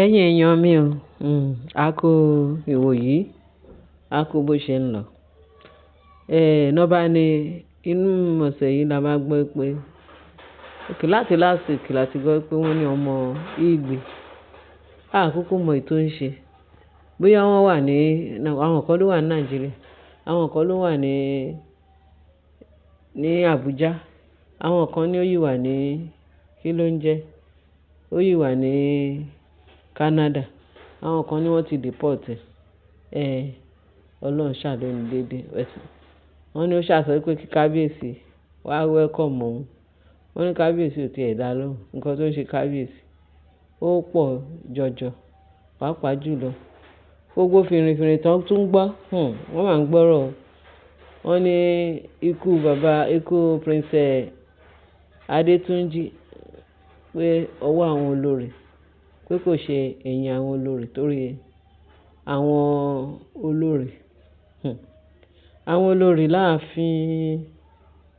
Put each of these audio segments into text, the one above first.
Ẹ̀yin èèyàn mi o, a kú ìwòyí, a kú bó ṣe ń lọ. Ná bá ní inú ọ̀sẹ̀ yìí la máa gbọ́ pé, okay, láti last week la ti gbọ́ pé wọ́n ní ọmọ Igwe. A kúkú mọ èyí tó ń ṣe. Bóyá wọ́n wà ní, àwọn kan ló wà ní Nàìjíríà, àwọn kan ló wà ní Abuja, àwọn kan ní ó yìí wà ní, kí ló ń jẹ́? Ó yìí wà ní Canada. Àwọn kan ní wọ́n ti deport ẹ̀. Ọlọ́run ṣà ló ní dédé. Wọ́n ní ó ṣà sọ pé kí kábíyèsí wá welcome òun. Wọ́n ní kábíyèsí ò tí ì dá lóhùn. Ǹkan tó ń ṣe kábíyèsí ó pọ̀ jọjọ, pàápàá jùlọ. Gbogbo fìrìfìrì tó tún gbọ́, wọ́n máa ń gbọ́rọ̀ o. Wọ́n ní ikú bàbá, ikú Prince Adétúnjì pé ọwọ́ àwọn olórí, pé kò ṣe ẹ̀yìn àwọn olórí torí àwọn olórí, àwọn olórí láàfin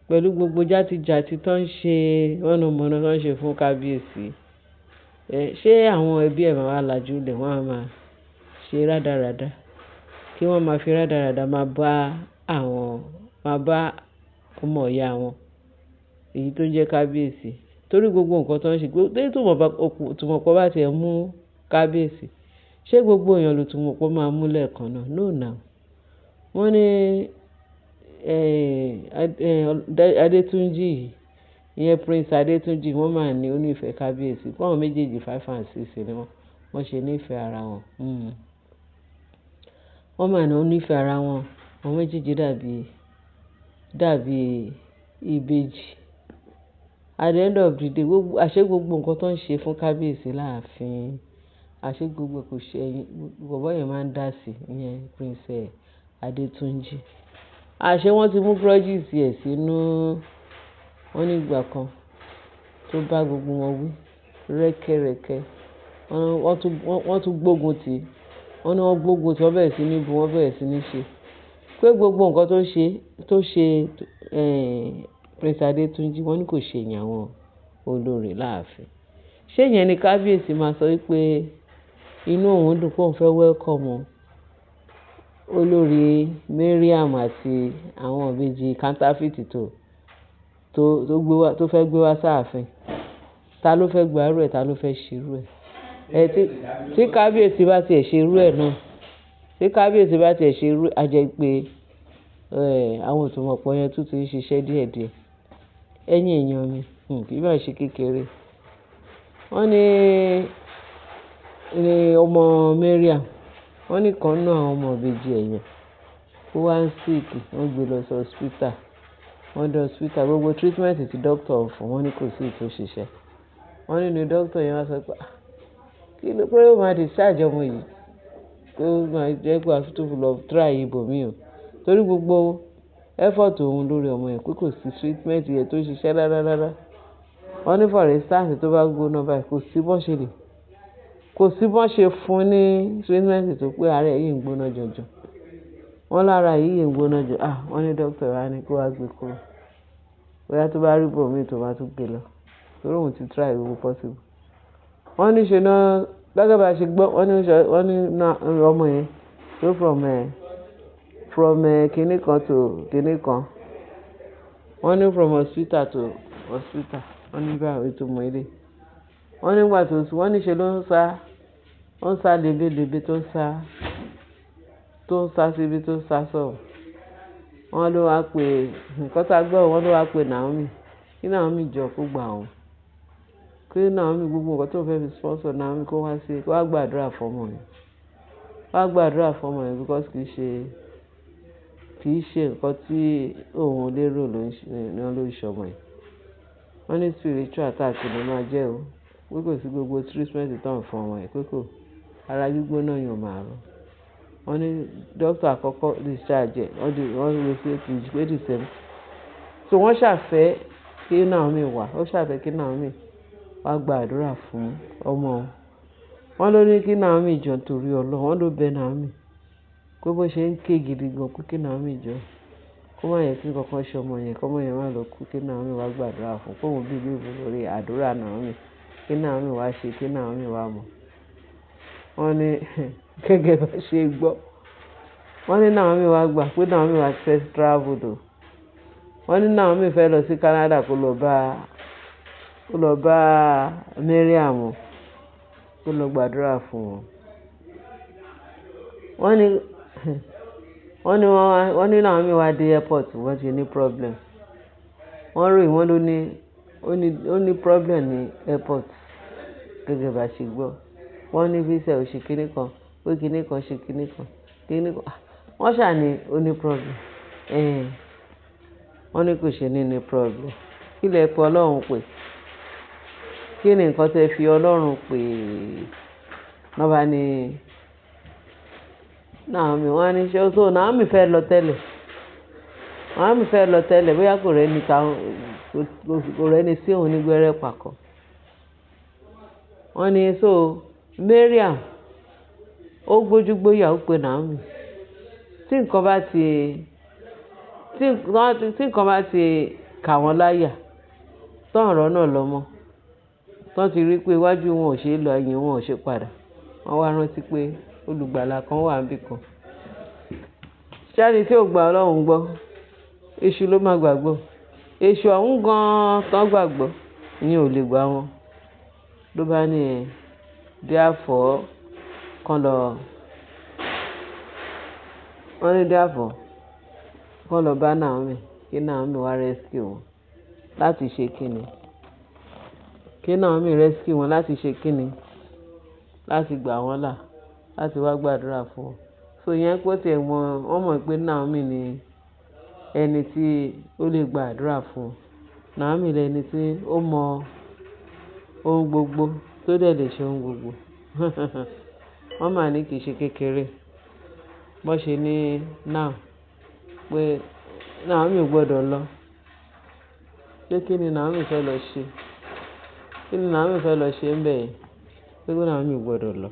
pẹ̀lú gbogbo játijàti tó ń ṣe, mọ̀nàmọ́ná tó ń ṣe fún kábíyèsí. Ṣé àwọn ẹbí ẹ̀ máa wá lajú lẹ̀, wọ́n á máa ṣe rádaràda? Kí wọ́n máa fi rádaràda máa bá àwọn, máa bá ọmọ ìyá wọn, èyí tó ń jẹ́ kábíyèsí. Torí gbogbo nǹkan tó ń ṣe, tí Tùmọ̀pọ̀ bá ti ẹ mú kábíyèsí, ṣé gbogbo èèyàn ló Tùmọ̀pọ̀ máa mú lẹ́ẹ̀kan náà? No now. Wọ́n ní, Adétúnjì yìí, ìyẹn Prince Adétúnjì, wọ́n máa ní ó ní ìfẹ́ kábíyèsí. Pé àwọn méjèèjì 5 and 6 ni wọ́n, wọ́n ṣe ní ìfẹ́ ara wọn. Wọ́n máa ní ó ní ìfẹ́ ara wọn. Àwọn méjèèjì dàbí ìbejì. At the end of the day, gbogbo, àṣé gbogbo nǹkan tó ń ṣe fún kábíyèsí láàfin, àṣé gbogbo kò ṣe ẹ̀yìn, bọ̀bọ́ yẹn máa ń dá sí, ìyẹn Prince Adétúnjì. Àṣé wọ́n ti mú grudges ẹ̀ sínú, wọ́n ní ìgbà kan tó bá gbogbo wọn wí rẹ́kẹrẹ́kẹ́. Wọ́n tún gbógun tì. Wọ́n ní wọ́n gbógun tì, wọ́n bẹ̀rẹ̀ sí ní bu, wọ́n bẹ̀rẹ̀ sí ní ṣe. Pé gbogbo nǹkan tó ṣe, Prince Adétúnjì, wọ́n ní kò ṣe ẹ̀yìn àwọn olórí láàfin. Ṣé ìyẹn ni kábíyèsí máa sọ wípé inú òun dùn pé òun fẹ́ welcome olórí Mariam àti àwọn ìbejì counterfeit tó fẹ́ gbé wá sáàfin? Ta ló fẹ́ gba irú ẹ̀? Ta ló fẹ́ ṣe irú ẹ̀? Tí kábíyèsí bá ti ẹ̀ ṣe irú ẹ̀ náà, tí kábíyèsí bá ti ẹ̀ ṣe irú ẹ̀, a jẹ́ pé, àwọn Tùmọ̀pọ̀ yẹn tún ti ń ṣiṣẹ́ díẹ̀díẹ̀. Ẹ̀yin èèyàn mi, kì í bá ṣe kékeré. Wọ́n ní ọmọ Mariam, wọ́n ní kan nínú àwọn ọmọ ìbejì ẹ̀ yẹn, ó wá ń sick, wọ́n gbé lọ sí hospital. Wọ́n dé hospital, gbogbo treatment tí doctor fún wọn ní kò sí èyí tó ṣiṣẹ́. Wọ́n ní ní doctor yẹn wá sọ pé, ah, kí ló pé ó máa discharge ọmọ yìí? Pé ó máa jẹ́ pé a tún lọ try ibòmíì o. Torí gbogbo effort òun lórí ọmọ yẹn pé kò sí treatment yẹn tó ṣiṣẹ́ rárá rárá. Wọ́n ní for instance tó bá gbóná báyìí kò sí bó ṣe lè, kò sí bó ṣe fún ní treatment tó pé ara ẹ̀ yìí ń gbóná jọjọ. Wọ́n lára yìí ń gbóná jọ. Ah, wọ́n ní doctor wá ní kó wá gbé kúrò. Bóyá tó bá rí ibòmíì tó bá tún gbé lọ. Torí òun ti try gbogbo possible. Wọ́n ní ṣe náà, gẹ́gẹ́ bí a ṣe gbọ́, wọ́n ní ṣe, wọ́n ní ná ọmọ yẹn tó from kíní kan to kíní kan. Wọ́n ní from hospital to hospital. Wọ́n ní báwo ìtumọ̀ ilé. Wọ́n ní ìgbà tó sùn, wọ́n ní ṣe ló ń sá, ó ń sá lebelebe tó ń sá, tó ń sá síbi tó ń sá sọ̀rọ̀. Wọ́n ló wá pé, nǹkan tá gbọ́, wọ́n ló wá pé Naomi. Kí Naomi jọ kó gbà òun. Kí Naomi gbogbo nǹkan tó fẹ́ fi sponsor Naomi kó wá sí, kó wá gbàdúrà fún ọmọ yẹn. Wá gbàdúrà fún ọmọ yẹn because kì í ṣe nǹkan tí òun lérò ló ń ṣe, ní ló ń ṣe ọmọ yẹn. Wọ́n ní spiritual attack ló máa jẹ́ o. Pé kò sí gbogbo treatment tó ń fún ọmọ yẹn pé kò, ara gbígbóná yẹn ò máa rọ. Wọ́n ní doctor àkọ́kọ́ discharge ẹ̀, wọ́n di, wọ́n lọ sí èkejì pé the same. So wọ́n ṣàfẹ́ kí Naomi wá, ó ṣàfẹ́ kí Naomi wá gbàdúrà fún ọmọ òun. Wọ́n ló ní kí Naomi jọ torí Ọlọ́run, wọ́n ló bẹ Naomi pé bó ṣe ń ké gidi gan pé kí Naomi jọ, kó má yẹ kí nǹkan kan ṣe ọmọ yẹn, kó ọmọ yẹn má lọ kú, kí Naomi wá gbàdúrà fún, kó òun believe lórí àdúrà Naomi, kí Naomi wá ṣe, kí Naomi wá mọ̀. Wọ́n ní gẹ́gẹ́ bá ṣe gbọ́. Wọ́n ní Naomi wá gbà pé Naomi wá fẹ́ travel o. Wọ́n ní Naomi fẹ́ lọ sí Canada kó lọ bá Mariam, kó lọ gbàdúrà fún wọn. Wọ́n ní Naomi wá dé airport, wọ́n ti ní problem. Wọ́n ròyìn wọ́n ló ní ó ní problem ní airport gẹ́gẹ́ bá ṣe gbọ́. Wọ́n ní visa ò ṣe kíní kan, pé kíní kan ṣe kíní kan, kíní kan. Wọ́n ṣà ní ó ní problem. Wọ́n ní kò ṣe ní problem. Kí lẹ pe Ọlọ́run pè? Kí ni nǹkan tí ẹ fi Ọlọ́run pè? Wọ́n bá ní Naomi, wọ́n ní ṣé so Naomi fẹ́ lọ tẹ́lẹ̀. Naomi fẹ́ lọ tẹ́lẹ̀, bóyá kò rẹ́ni ta, kò rẹ́ni sí òun ní gbẹ́rẹ́ pàkọ́. Wọ́n ní so Mariam ó gbójúgbóyà, ó pe Naomi. Tí nǹkan bá ti kà wọ́n láyà, tán ọ̀rọ̀ náà lọ mọ́. Tán ti rí pé iwájú wọn ò ṣe é lọ, ẹ̀yìn wọn ò ṣe padà. Wọ́n wá rántí pé olùgbàlà kan wà níbí kan. Ṣé ẹni tí ò gba Ọlọ́run gbọ́? Èṣù ló máa gbàgbọ́. Èṣù ọ̀hún gan-an tán gbàgbọ́, ìyẹn ò lè gbà wọ́n. Ló bá ní ẹ, therefore kán lọ. Wọ́n ní therefore kán lọ bá Naomi, kí Naomi wá rescue wọn láti ṣe kíni? Kí Naomi rescue wọn láti ṣe kíni? Láti gbà wọ́n là, láti wá gbàdúrà fún wọn. So ìyẹn pé ó ti ẹ̀ mọ̀, wọ́n mọ̀ pé Naomi ni ẹni tí ó lè gba àdúrà fún wọn. Naomi lẹni tí ó mọ ohun gbogbo, tó dẹ̀ lè ṣe ohun gbogbo. Wọ́n máa ní kì í ṣe kékeré. Bọ́ ṣe ní now pé Naomi ò gbọdọ̀ lọ. Pé kí ni Naomi fẹ́ lọ ṣe? Kí ni Naomi fẹ́ lọ ṣe níbẹ̀ yẹn? Pé Naomi ò gbọdọ̀ lọ.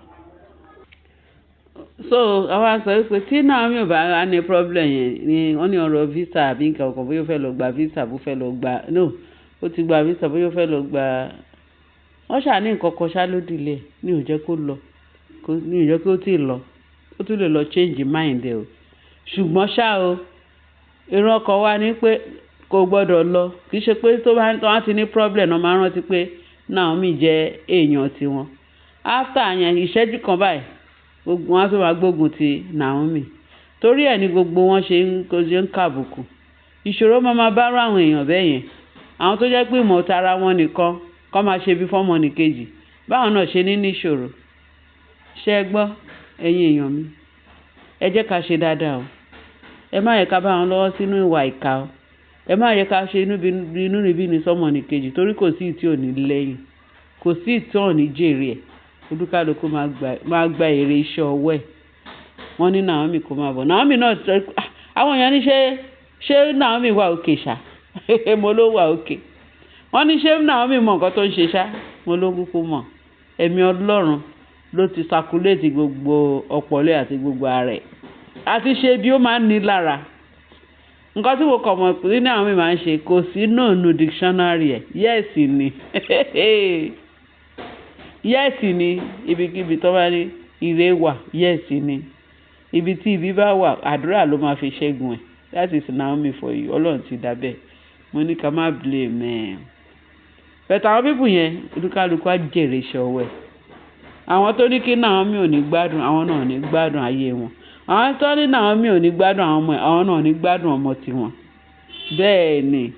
So àwa sọ wípé tí Naomi ò bá wá ní problem yẹn ni wọ́n ní ọ̀rọ̀ visa àbí nǹkan kan, bóyá ó fẹ́ lọ gba visa, bó fẹ́ lọ gba, no, ó ti gba visa, bóyá ó fẹ́ lọ gba. Wọ́n ṣà ní nǹkan kan ṣá ló delay ní ò jẹ́ kó lọ, ní ò jẹ́ kó tíì lọ. Ó tún lè lọ change mind ẹ o. Ṣùgbọ́n ṣá o, èrò ọkàn wa ní pé kò gbọdọ̀ lọ. Kì í ṣe pé tó bá ti ní problem, wọ́n máa rántí pé Naomi jẹ́ èèyàn tiwọn. After yẹn, ìṣẹ́jú kan báyìí, gbogbo wọn á tún máa gbógun ti Naomi. Torí ẹ ní gbogbo wọn ṣe ń kàbùkù. Ìṣòro máa ma bá àwọn èèyàn bẹ́ẹ̀ yẹn. Àwọn tó jẹ́ pé ìmọ̀ tara wọn nìkan kó máa ṣe bí fọ́mọnìkejì. Báwọn náà ṣe ní ìṣòro. Ṣé ẹ gbọ́, ẹ̀yin èèyàn mi? Ẹ jẹ́ ká ṣe dáadáa o. Ẹ má yẹ ká bá wọn lọ́wọ́ sínú ìwà ìkà o. Ẹ má yẹ ká ṣe inúnibíni sọ́mọnìkejì, torí kò sí ìtí ò ní lẹ́yìn. Kò sí ìtí ò ní jèrè ẹ̀. Olúkálùkù máa gba èrè iṣẹ́ ọwọ́ ẹ̀. Wọ́n ní Naomi kó máa bọ̀. Naomi náà, àwọn èèyàn ní ṣé Naomi wà okay ṣá? Mo ló wà okay. Wọ́n ní ṣé Naomi mọ nǹkan tó ń ṣe ṣá? Mo ló kúkú mọ̀. Ẹ̀mí Ọlọ́run ló ti circulate gbogbo ọpọlọ àti gbogbo ara ẹ̀. Àti ṣe bí ó máa ń ní lára. Nǹkan tí mo kàn mọ̀ pé Naomi máa ń ṣe, kò sí no nínú dictionary ẹ̀. Yes ni. Yes ni. Ibikíbi tó bá ní ire wà, yes ni. Ibi tí ibi bá wà, àdúrà ló máa fi ṣẹ́gun ẹ̀. That is Naomi for you. Ọlọ́run ti dá bẹ́ẹ̀. Mo ní ká má blame ẹ̀. But àwọn people yẹn, olúkálùkù á jèrè iṣẹ́ ọwọ́ ẹ̀. Àwọn tó ní kí Naomi ò ní gbádùn, àwọn náà ò ní gbádùn ayé wọn. Àwọn tó ní Naomi ò ní gbádùn àwọn ọmọ ẹ̀, àwọn náà ò ní gbádùn ọmọ tiwọn. Bẹ́ẹ̀ ni,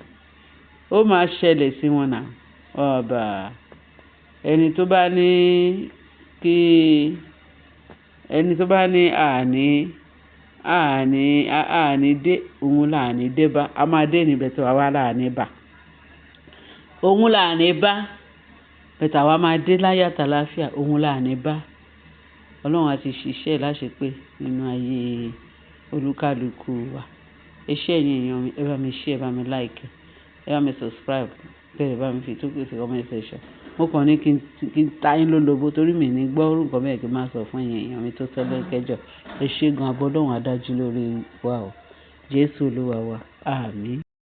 ó máa ṣẹlẹ̀ sí wọn náà. Ọba ẹni tó bá ní kí ẹni tó bá ní àní àní àní dé òun là ní dé bá a máa dé níbẹ̀ tó àwa là ní bá òun là ní bá bẹ̀tẹ̀, àwa máa dé láyọ̀ àtàlàáfíà, òun là ní bá. Ọlọ́run á ti ṣiṣẹ́ láṣepé nínú ayé olúkálùkù wa. Ẹ ṣé, ẹ̀yin èèyàn mi, ẹ bá mi share, ẹ bá mi like, ẹ bá mi subscribe, bẹ́ẹ̀ ẹ bá mi fi tó pèsè comment section. Mo kàn ní kí n ta yín lólobó torí mi ní gbọ́ orúkọ bẹ́ẹ̀ kí n má sọ fún ẹ̀yin èèyàn mi tó tẹ́lẹ̀ kẹjọ. Ẹ ṣé gan, abọ́dọ̀hún adájú lórí wa o. Jésù Olúwa wa. Àmín.